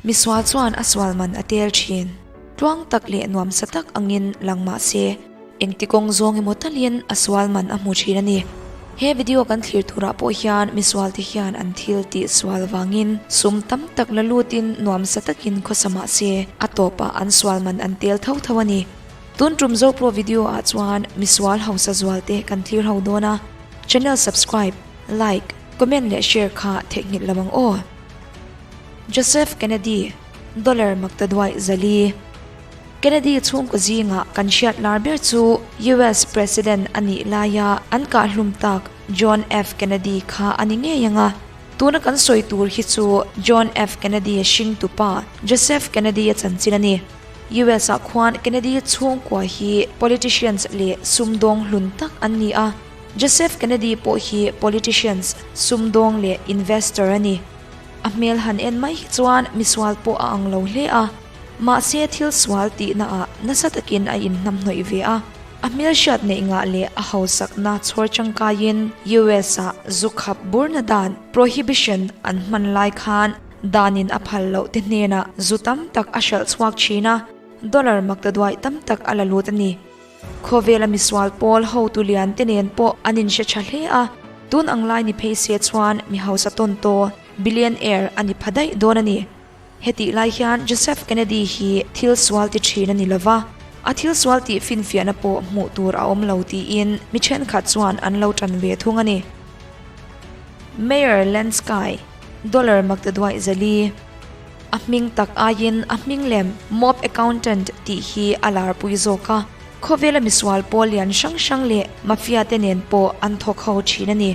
Misual chuan a sual man a tel thin. Tluang tak leh nuamsa tak angin lang mah se, engti kawng zawng emaw talin a sual man a hmu thin a ni. He video kan thlir turah pawh hian misualte hian an thil tih sual vangin sum tam tak la lutin nuamsa takin khawsa mah se, a tawpah an sual man an tel tho tho a ni. Tun tum Zopro video ah chuan misual hausa zualte kan thlir ho dawn a, channel subscribe, like, comment leh share kha theihnghilh lo ang aw. Joseph Kennedy, Dollar maktaduaih 400. Kennedy chhungkaw zingah kan hriat lar ber chu US President a nih laia an kahhlum tak John F Kennedy kha a ni ngei ang a. Tuna kan sawi tur hi chu John F Kennedy hringtupa Joseph Kennedy-a chanchin a ni. US ah khuan Kennedy chhungkua hi politicians leh sumdawng hlun tak an ni a. Joseph Kennedy pawh hi politicians, sumdawng leh investor a ni. A hmel han en mai hi chuan misual pawh a ang lo hle a, mahse thil sual tihna ah nasa takin a inhnamhnawih ve a. A hmel hriat neih ngah leh a hausakna chhawr tangkaiin US ah zu khap burna dan, prohibition, an hman lai khan danin a phal loh te hnenah zu tam tak a hralh chhuak thin a, dollar maktaduaih tam tak a la lut a ni. Khawvela misual pawl hotu lian te nen pawh an inhre tha hle a, tun ang lai ni phei se chuan mi hausa tawn taw, billionaire, a ni pha daih dawn a ni. Hetih lai hian Joseph Kennedy hi thil sual ti thin a ni lo va, a thil sual tih finfiahna pawh hmuh tur a awm lo tiin mi thenkhat chuan an lo tan ve thung a ni. Mayor Lansky, dollar maktaduaih 400. A hming tak aiin a hming lem Mob Accountant tih hi a larpui zawk a, khawvela misual pawl lian hrang hrang leh mafia te nen pawh an thawk ho thin a ni.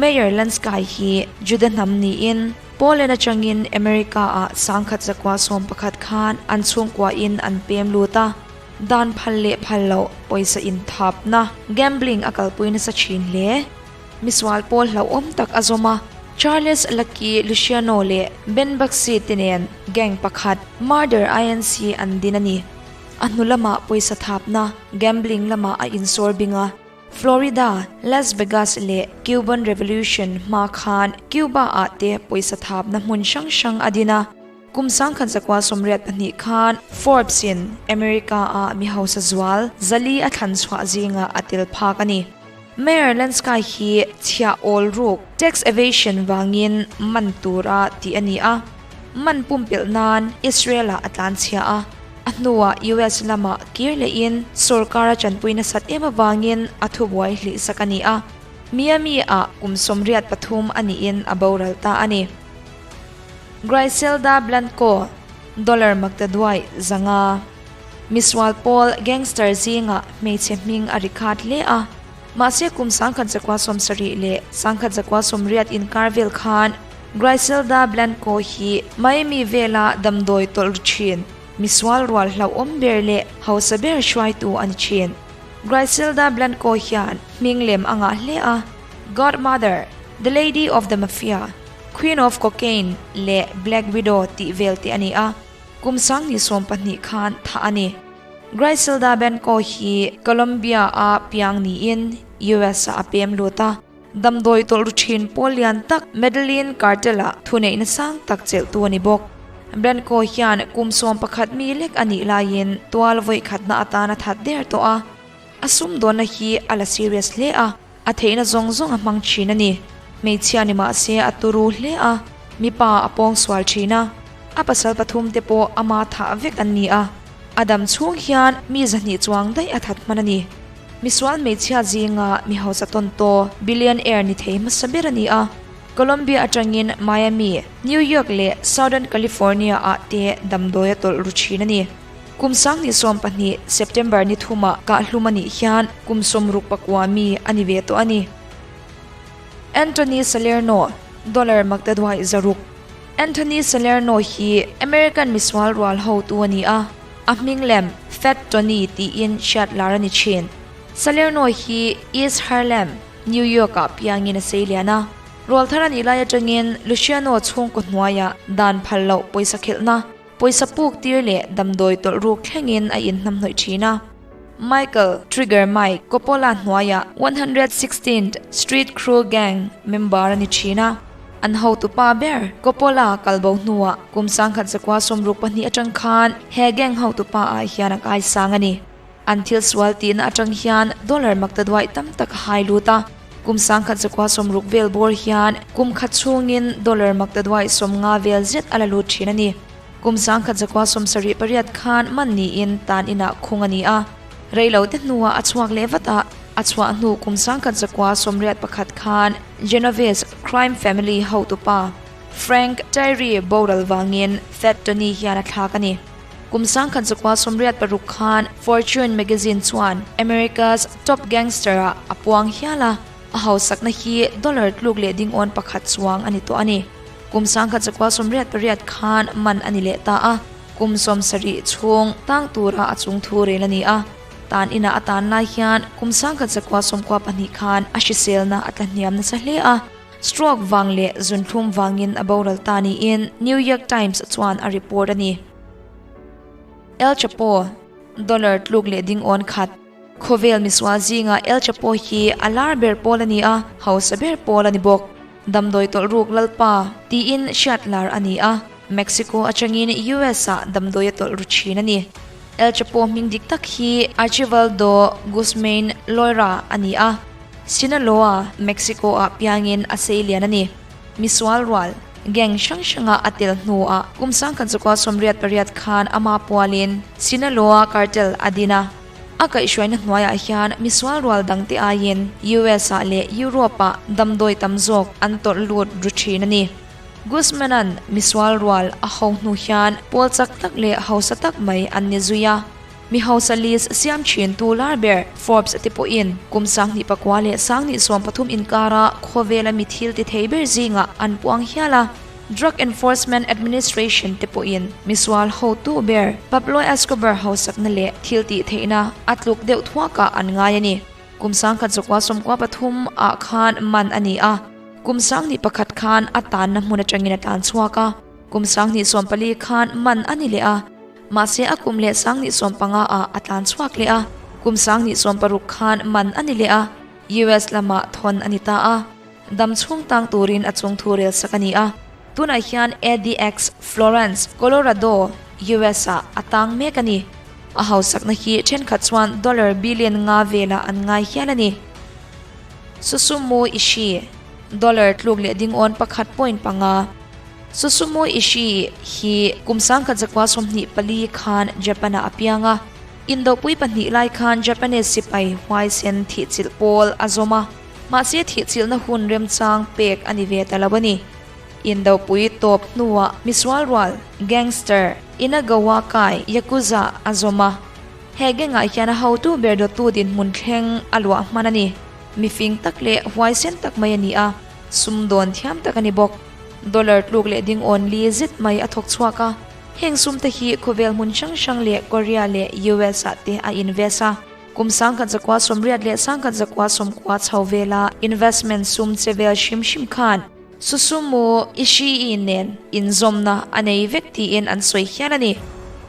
Mayor Lansky hi Juda hnam niin Poland atangin America ah 1911 khan an chhungkuain an pem lut a, dan phal leh phal loh pawisa inthapna, gambling, a kalpui nasa thin hle. Misual pawl hlauhawm tak a zawm a, Charles Lucky Luciano leh Ben Bugsy te nen gang pakhat, Murder INC an din a ni. A hnu lamah pawisa thapna, gambling, lamah a insawr bing a. Florida, Las Vegas leh Cuban Revolution hma khan Cuba ah te pawisa thapna hmun hrang hrang a din a. Kum 1982 khan Forbes in America ah mi hausa zual 400 a thlan chhuah zingah a tel phak a ni. Mayor Lansky hi chhiah awl ruk, tax evasion, vangin man tura tih a ni a, man pumpelh nan Israel-ah a tlanchhia a, a hnuah US lamah kir lehin sorkar a tanpui nasat em avangin a thubuai hlihsak a ni a, Miami-ah kum 83 a niin a boral ta a ni. Griselda Blanco, dollar maktaduaih 500. Misual pawl gangster zingah hmeichhe hming a ri khat hle a, mahse kum 1970 leh 1980 inkar vel khan Griselda Blanco hi Miami vela damdawi tawlh ru thin, misual rual hlauhawm ber leh hausa ber hruaitu a ni thin. Griselda Blanco hian hming lem a ngah hle a, Godmother, The Lady of the Mafia, Queen of Cocaine leh Black Widow tih vel te a ni a. Kum 2012 khan thah a ni. Griselda Blanco hi Colombia a piang niin US ah a pem lut a. Damdawi tawlh ru thin pawl lian tak Medellin Cartel ah thuneihna sang tak chelhtu a ni bawk. Blanco hian kum 11 mi lek a nih laiin tual vawi khatna atana that der tawh a. A sumdawnna hi a la serious hle a. A theihna zawng zawng a hmang thin a ni. Hmeichhia ni mahse a turu hle a, mipa a pawng sual thin a. A pasal pathum te pawh ama thah vek an ni a. A dam chhung hian mi 200 chuang daih a that hman a ni. Misual hmeichhia zinga mi hausa tawn taw, billionaire ni thei hmasa ber a ni a. Colombia atangin Miami, New York leh Southern California ah te damdawi a tawlh ru thin a ni. Kum 2020 September ni thumah kahhlum a nih hian kum 69 mi a ni ve tawh a ni. Anthony Salerno, dollar maktaduaih 600. Anthony Salerno hi American misual rual hotu a ni a, a hming lem Fat Tony tiin hriat lar a ni thin. Salerno hi East Harlem, New York-ah piangin a sei lian a. Rual thar a nih lai atangin Luciano chhungkaw hnuaiah dan phal loh pawisa khelhna, Pawisa puk tir leh damdawi tawlh ruk thlengin a inhnamhnawih thin a. Michael Trigger Mike Coppola hnuaiah 116th Street Crew Gang member a ni thin a. An hotupa ber Coppola kalbo hnuah kum 1962 atang khan he gang hotupa ah hian a kaisang a ni. An thil sual tihna atang hian dollar maktaduaih tam tak a hai lut a, kum 1960 vel bawr hian kum khat chhungin dollar maktaduaih 50 vel zet a la lut thin a ni. Kum 1978 khan man niin tan inah khung a ni a, reilote hnuah a chhuak leh vat a, a chhuah hnu kum 1981 khan Genovese crime family hotupa Frank Tyree boral vangin Fat Tony hian a thlak a ni. Kum 1986 khan Fortune magazine chuan America's Top Gangster-ah a puang hial a, a hausakna hi dollar tluk leh dingawn pakhat chuang a ni tawh a ni. Kum 1988 khan man a ni leh ta a, kum 70 chhung tang tura a chung thu rel a ni a. Tan inah a tan lai hian kum 1992 khan a hriselna a tlahniam nasa hle a, stroke vang leh zunthlum vangin a boral ta niin New York Times chuan a report a ni. El Chapo, dollar tluk leh ding awn khat. Khawvel misual zingah El Chapo hi a lar ber pawl a ni a, hausa ber pawl a ni bawk. Damdawi tawlh ruk lalpa tiin hriat lar a ni a, Mexico atangin US ah damdawi a tawlh ru thin a ni. El Chapo hming dik tak hi Archivaldo Guzmain Loera a ni a, Sinaloa, Mexico ah piangin a seilian a ni. Misual rual, gang hrang hranga a tel hnuah kum 1988 khan ama pualin Sinaloa Cartel a din a. A kaihhruaina hnuaiah hian misual rual dangte aiin US ah leh Europe ah damdawi tam zawk an tawlh lut ru thin a ni. Guzman-a'n misual rual a ho hnu hian pawl chak tak leh hausa tak mai an ni zui a. Mi hausa list siam thintu lar ber Forbes te pawhin kum 2009 leh 2013 inkara khawvela mi thil ti thei ber zingah an puang hial a. Drug Enforcement Administration te pawhin misual hotu ber Pablo Escobar hausakna leh thil tih theihna a tluk deuh thuakah an ngai a ni. Kum 1993 ah khan man a ni a, kum 2001 khan a tanna hmun atangin a tlan chhuak a, kum 2014 khan man a ni leh a, mahse a kum leh 2015 ah a tlan chhuak leh a, kum 2016 khan man a ni leh a, US lamah thawn a ni ta a. Dam chhung tang turin a chung thu rel sak a ni a, tunah hian ADX Florence, Colorado, US ah a tang mek a ni. A hausakna hi thenkhat chuan dollar billion nga velah an ngai hial a ni. Susumu Ishii, dollar tluk leh dingawn pakhat point panga. Susumu Ishii hi kum 1924 khan Japan ah a piang a, Indopui pahnih lai khan Japanese sipai huaisen thihchilh pawl a zawm a. Mahse thihchilhna hun remchang pek a ni ve ta lo a ni. Indopui tawp hnuah misual rual, gangster, Inagawa Kai, Yakuza, a zawm a. He gang-ah hian a hotu ber dawttu dinhmun thleng a luah hman a ni. Mifing tak leh huaisen tak mai a ni a, sumdawn thiam tak a ni bawk. Dollar tluk leh ding awn li zet mai a thawk chhuak a. Heng sumte hi khawvel hmun hrang hrang leh Korea leh US-ah te a invest a. Kum 1980 leh 1990 chho vela investment sum che vel hrim hrim khan Susumu Ishii nen inzawmna a nei vek tiin an sawi hial a ni.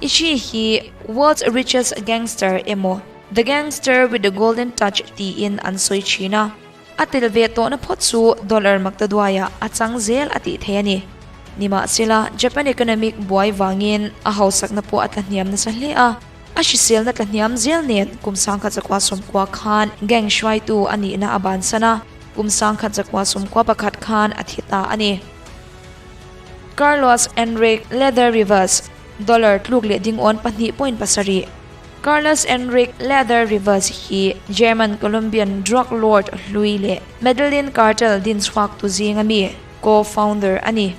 Ishii hi World's Richest Gangster emaw The Gangster with the Golden Touch tiin an sawi thin a. A tel ve tawhna phawt chu dollar maktaduaiah a chang zel a tih theih a ni. Nimahsela, Japan economic buai vangin a hausakna pawh a tlahniam nasa hle a. A hriselna tlahniam zel nen kum 1990 khan gang hruaitu a nihna a bansan a, kum 1991 khan a thi ta a ni. Carlos Enrique Lehder Rivas, dollar tluk leh dingawn pahnih point pasarih. Carlos Enrique Lehder Rivas hi German-Colombian drug lord hlui leh Medellin Cartel dinchhuaktu zinga mi, co-founder, a ni.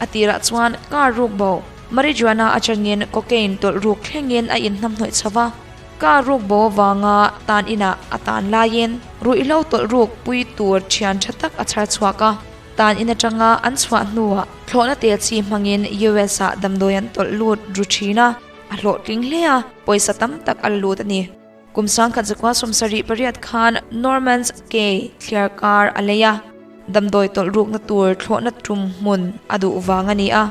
A tirah chuan car ruk bo, marijuana atangin cocaine tawlh ruk thlengin a inhnamhnawih chho va. Car ruk bo avanga tan inah a tan laiin ruihhlo tawlh ruk pui tur thian tha tak a chhar chhuak a. Tan in atanga an chhuah hnuah thlawhna tel chi hmangin US-ah damdawi an tawlh lut ru thin a. A hlawhtling hle a, pawisa tam tak a la lut a ni. Kum 1978 khan Norman's Cay thliar kar a lei a, damdawi tawlh rukna tur thlawhna tum hmun a duh vang a ni a.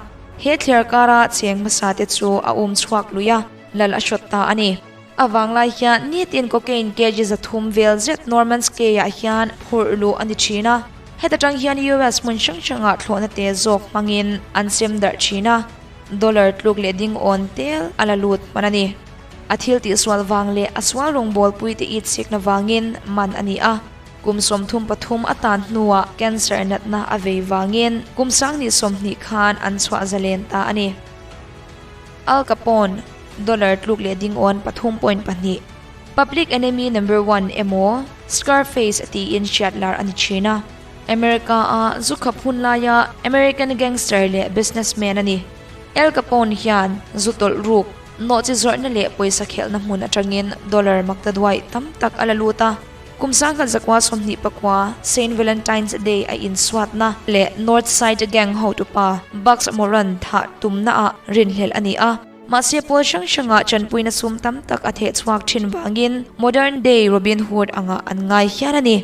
He thliar kara cheng hmasa te chu a um chhuak lui a, lal a hrawt ta a ni. A vanglai hian nitin cocaine kg 300 vel zet Norman's Cay-ah hian phurh luh a ni thin a. Heta tang hian US hmun hrang hrangah thlawhna te zawk hmangin an sem darh thin a, dollar tluk leh ding awn tel a la lut hman a ni. A thil tihsual vang leh a sual rawngbawlpui te itsikna vangin man a ni a, kum 33 a tan hnuah cancer natna a vei vangin kum 2020 khan an chhuah zalen ta a ni. Al Capone, dollar tluk leh ding awn 3.2. Public Enemy Number One emaw Scarface tiin hriat lar a ni thin a. America-a zu khap hun laia American gangster leh businessman a ni. Al Capone hian zu tawlh ruk, nawhchi zawrhna leh pawisa khelhna hmun atangin dollar maktaduai tam tak a la lut a. Kum 1929 Saint Valentine's Day a insuatna leh North Side Gang hotupa Bugs Moran thah tumnaah rinhlelh a ni a. Mahse pawl hrang hrangah chanpuina sum tam tak a theh chhuak thin vangin modern day Robin Hood angah an ngai hial a ni.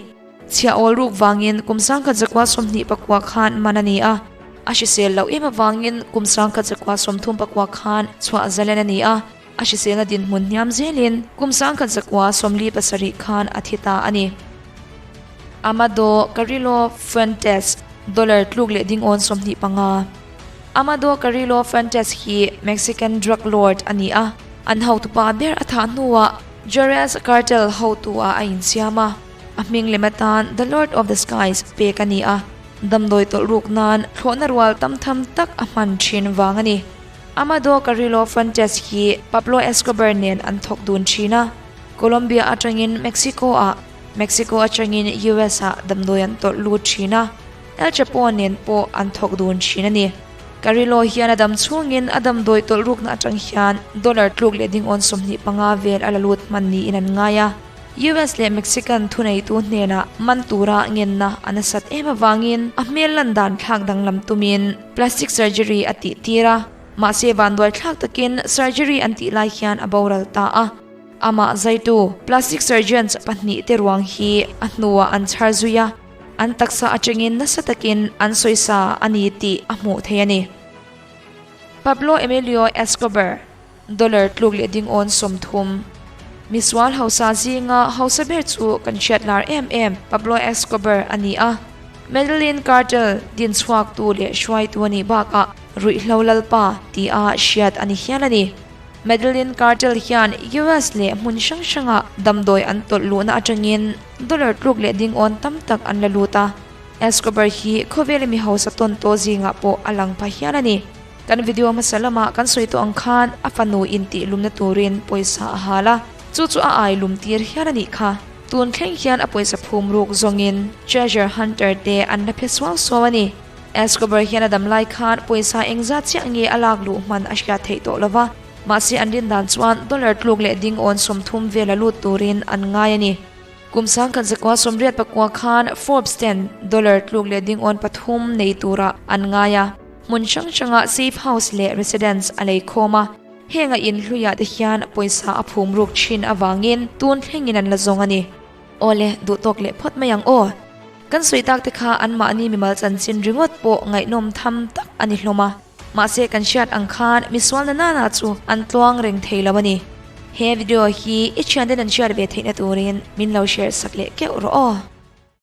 Chhiah awl ruk vangin kum 1929 khan man a ni a, a hrisel loh em avangin kum 1934 khan chhuah zalen a ni a, a hriselna dinhmun hniam zelin kum 1947 khan a thi ta a ni. Amado Carrillo Fuentes, dollar tluk leh dingawn 25. Amado Carrillo Fuentes hi Mexican drug lord a ni a, an hotupa ber a thah hnuah Juarez Cartel hotu-ah a insiam a, a hming lem atan The Lord of the Skies pek a ni a, damdawi tawlh ruk nan thlawhna rual tam tham tak a hman thin vang a ni. Amado Carrillo Fuentes hi Pablo Escobar nen an thawk dun thin a, Colombia atangin Mexico-ah, Mexico atangin US-ah damdawi an tawlh lut thin a. El Chapo nen pawh an thawk dun thin a ni. Carrillo hian a dam chhungin a damdawi tawlh rukna atang hian dollar tluk leh dingawn 25 vel a la lut hman niin an ngai a. US leh Mexican thuneitu hnenah man tura ngenna a nasat em avangin a hmel lan dan thlak danglam tumin plastic surgery a tih tir a, mahse vanduai thlak takin surgery an tih lai hian a boral ta a. Amah zaitu plastic surgeons pahnih te ruang hi a hnuah an chhar zui a. An taksa atangin nasa takin an sawisa a ni tih a hmuh theih a ni. Pablo Emilio Escobar, dollar tluk leh dingawn 30. Misual hausa zinga hausa ber chu kan hriat lar em em Pablo Escobar a ni a. Medellin Cartel din chhuaktu leh hruaitu a nih bakah ruihhlo lalpa tia hriat a ni hial a ni. Medellin Cartel hian US leh hmun hrang hrangah damdawi an tawlh luhna atangin dollar tluk leh dingawn tam tak an la lut a. Escobar hi khawvela mi hausa tawn tawh zingah pawh a lang pha hial a ni. Kan video hmasa lamah kan sawi tawh ang khan a fanu intih lumna turin pawisa a hal a, chu chu a ai lum tir hial a nih kha. Tun thleng hian a pawisa phum ruk zawngin treasure hunter te an la phe suau suau a ni. Escobar hian a dam lai khan pawisa engzat chiah nge a lak luh hman a hriat theih tawh lo va, mahse an rin dan chuan dollar tluk leh ding awn 30 vela lut turin an ngai a ni. Kum 1989 khan Forbes ten dollar tluk leh ding awn 3 nei turah an ngai a, hmun hrang hrangah safe house leh residence a lei khawm a, heng a in hluiah te hian pawisa a phum ruk thin avangin tun thlengin an la zawng a ni. Awle, duh tawk leh phawt mai ang aw. Kan sawi tak te kha anmahni mimal chanchin ringawt pawh ngaihnawm tham tak a ni hlawm a. Mahse kan hriat ang khan misual na nana chu an tluang reng thei lo a ni. He video hi i thianten an hriat ve theihna turin min lo share sak leh keuh rawh aw.